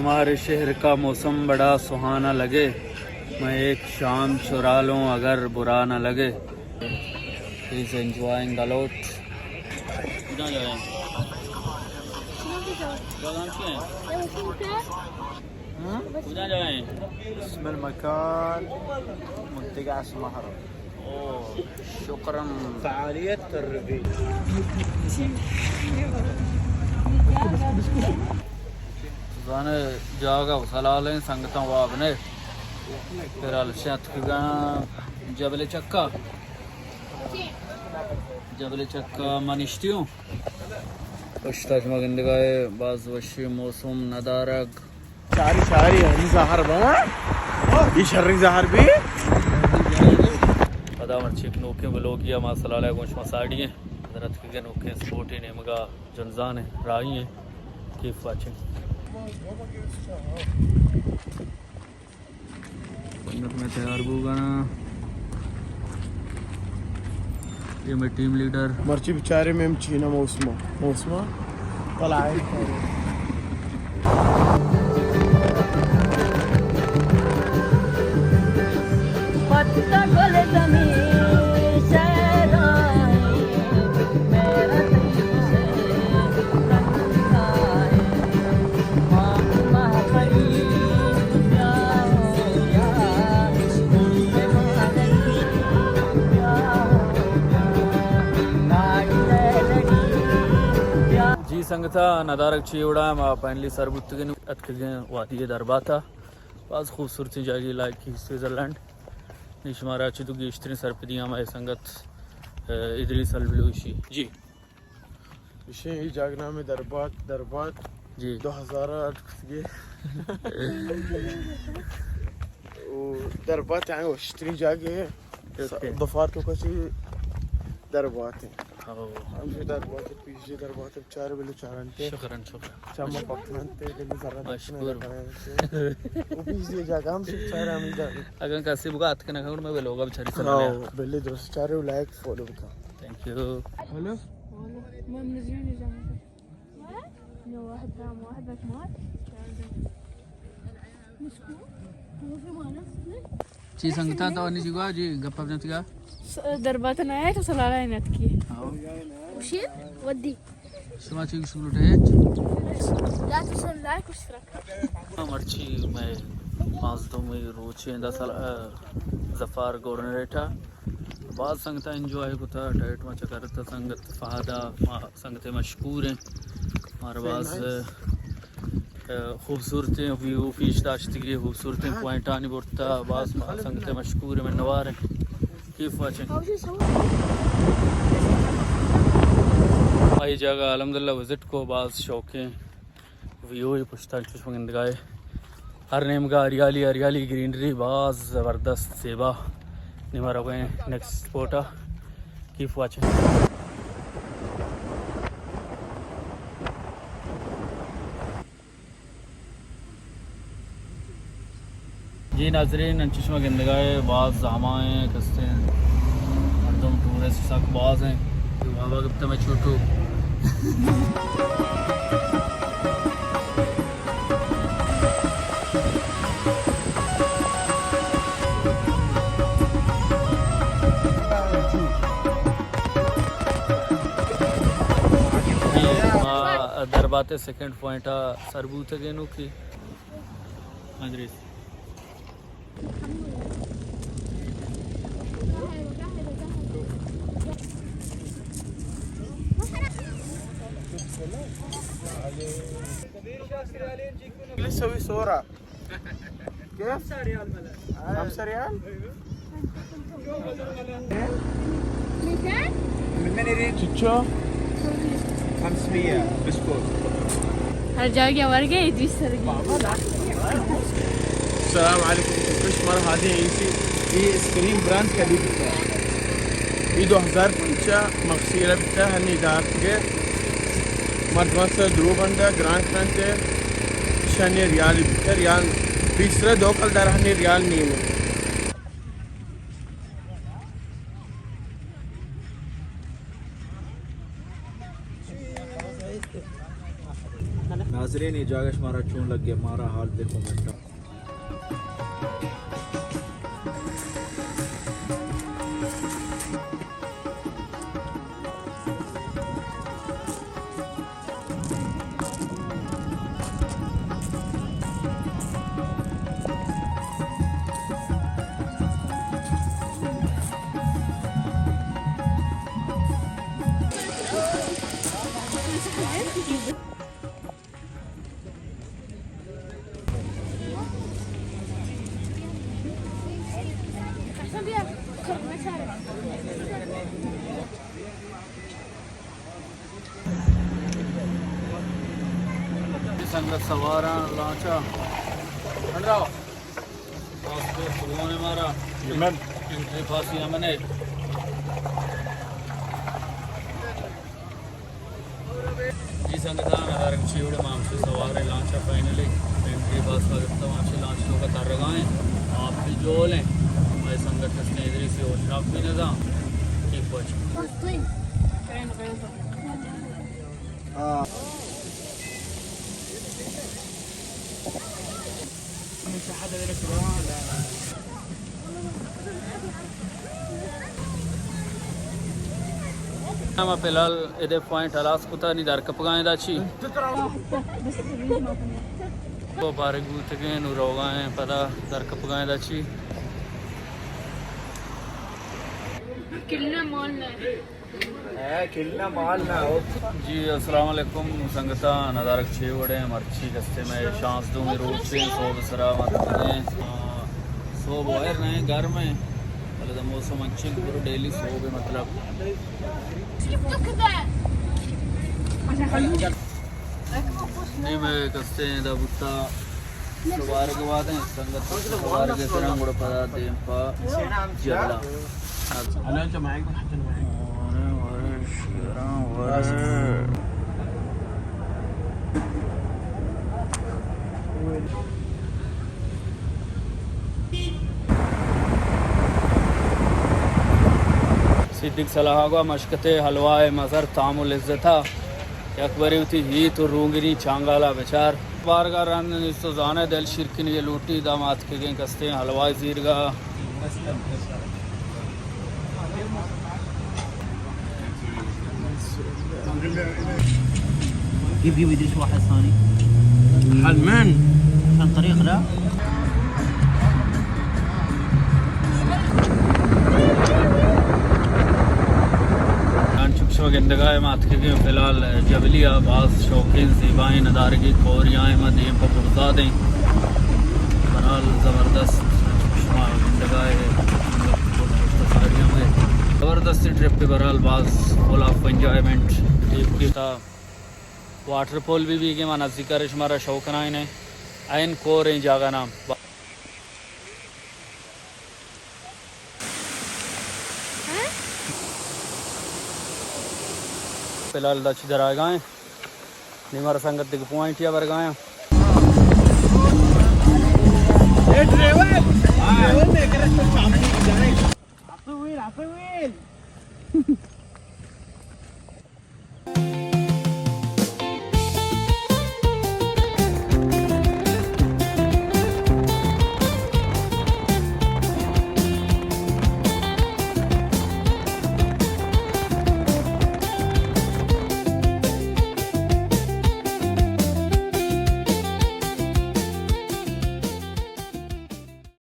ہمارے شہر کا موسم بڑا سہانا لگے، میں ایک شام چرا لوں اگر برا نہ لگے۔ He's enjoying a lot. کجا جائیں؟ کجا جائیں؟ اسم المكان منتجع اسمهرة. شکراً. فعالیت تربیت. زانے جاگہ و سلالیں سنگتاں واب نے. پھر الشت کگاں جبل چکا. جبل چکا من اشتی ہوں. پشتا شما گندگائے باز وشی موسم ندارگ. چاری چاری ہنی زہر بنا. یہ شرک زہر بھی. پدا مرچی ایک نوکیں بلوگی ہما سلالہ گوش ما ساڑی ہیں. حضرت کے نوکیں سپورٹی نیمگا جنزان ہیں، راہی ہیں. Keep watching. سنگت میں تیار بوگا نا. یہ میں ٹیم لیڈر. مرچی بیچارے میں چینا موسما، موسما پلائے. پتہ گل زمین شیدائیں، میرا دل سے رنگ آئے. جی سنگتا، ندارگ چی وڑا ما فائنلی سر بوتگیں، اتکگیں وادی درباتا. باز خوبصورتیں جاگہے لائق سوئٹزرلینڈ. نی شمارا چہ تو گیشتریں سرپدی ہمائے سنگت، ادریس البلوشی. جی. ایشی ای جاگ نام دربات، دربات. جی. دو ہزار آٹھ کسگے. او دربات یعنی وشتری جاگے. اوکے. بفار تو کسی دربات ہیں. او. ہم جو دربات، پیش جو دربات، چار بلے چارنتے. شکرن، شکرن. چما پکننتے، بلے زرا مشکور. دکننتے. او پیش جو جاگہ ہم سب چار ہم ادھر. اگر کسی بگا اتکنا کھنڈ میں بلوگا بچاری سلام. ہاں، بلے درست چارے لائک فالو بکا. Thank you. ہیلو. چی سنگتا تو نی چی گوا جی گپ اپ جنتگا؟ دربات نہ ہے تو سلالہ نت کی. ہاں. اشی ودی. شما چی گوش لوٹ ہے؟ لا تو سن لا کچھ فرق. مرچی میں پانزدہمی روچے دا سال، ظفار گورنریٹا. باز سنگت انجوائے کتا، ٹائٹ ما چکرتا سنگت فہدا، ما سنگت مشکور ہیں. مارا باز، اہ، خوبصورتیں ویو پیش داشتگی، خوبصورتیں پوائنٹانی برتا، باز ما سنگت مشکور ہیں، منوار ہیں. Keep watching. آئی جاگہ الحمدللہ وزٹ کو، باز شوقیں ویو ء پشتا چوش گندگائے. ہر نیمگا ہریالی، ہریالی، گرینری، باز زبردست زیبا. نی ما رویں نیکسٹ اسپاٹ ء. Keep watching. جی ناظرین، انچش ما گندگائے باز زحمہ ہیں، کستے ہیں، مردم ٹورسٹ سک باز ہیں. تو بابا گپتا میں چھوٹو. جی، ما دربات سیکنڈ پوائنٹ ء سر بوتگیں نوکی. ادریس. انگلش سوی سورا. کیف؟ ہمسا ریال؟ چچو؟ ہر جاگہ ورگے ادریس سرگی. السلام علیکم. کش مر ہادی ایسی. یہ اسکرین برانڈ کا بھی بتا. یہ دو ہزار پنچا مغسیرہ بتا ہنی دار کے. مردمان سر درو بندہ گرانٹ کنتے. شنی ریال بتا، ریال بیس را دو کل در ہنی ریال نیم. ترین اے جاگہ شمارا چون لگے، مارا حال دے کمنٹ۔ سنگت سواراں لانچا۔ پاسپورٹ فلون ہے ہمارا۔ یمن۔ انٹری پاس یمن ہے۔ جی سنگتاں، ندارگ چی وڑے ما ہمشی سوار ہیں لانچ ءَ فائنلی۔ انٹری پاس کا گپتا، ما ہمشی لانچ تو کا تر رہا ہیں۔ آپ بھی جول ہیں۔ ہمارے سنگت کس نے ادھر سے ہوش ناک بھی نہ تھا۔ ٹھیک پہنچ۔ ہاں۔ ہما فی الحال ادے پوائنٹ ہلاس کتا، نی در کپگائیں دا چی۔ تو پارگ بوتگیں، نو روگائیں، پدا در کپگائیں دا چی۔ کلنا مال نہ۔ اے کلنا مال نہ ہو۔ جی، السلام علیکم سنگتاں، ندارگ چے وڑیں؟ مرچی کستے میں شانزدہمی روچ ہیں، سوب سرا مت ہیں۔ آ، سوب وائر نہیں، گرم ہیں، بلے دا موسم انچیں پر ڈیلی سوب ہے، مطلب۔ نہیں، میں کستے دا بوتا۔ سوارگ وادیں سنگت، سوارگ سران گڑا پدا دیم پا جبلا۔ صدیق صلاح گوا مشکتے حلوائے مزر تام و لذتا۔ یک برے وتی ہیت و رونگری چانگالا بچار۔ بارگا رند نیست و زانہ دل شیرکنی لوٹی، دام آتکگیں کستیں حلوائے زیرگا۔ جيب، جيب ادريس واحد ثاني. حل من؟ عشان طريق، لا. انچوش شما گندگا اے ما اتکگیں فی الحال جبلی ءَ، باز شوقیں زیبائیں ندارگی کوریاں، ما دیم پہ برزاد ایں۔ بہرحال زبردست، شما گندگا اے، زبردست ٹرپ، بہرحال باز فل آف انجوائمنٹ ٹرپ کیتا۔ واٹر پول بھی بیگے، ما نزدیک ءَ شمارا شو کنائیں۔ این کور ایں جاگہ نام۔ فی الحال دا چی در آئے گا ہیں۔ نی مارا سنگت دگہ پوائنٹ یا برگا ہیں۔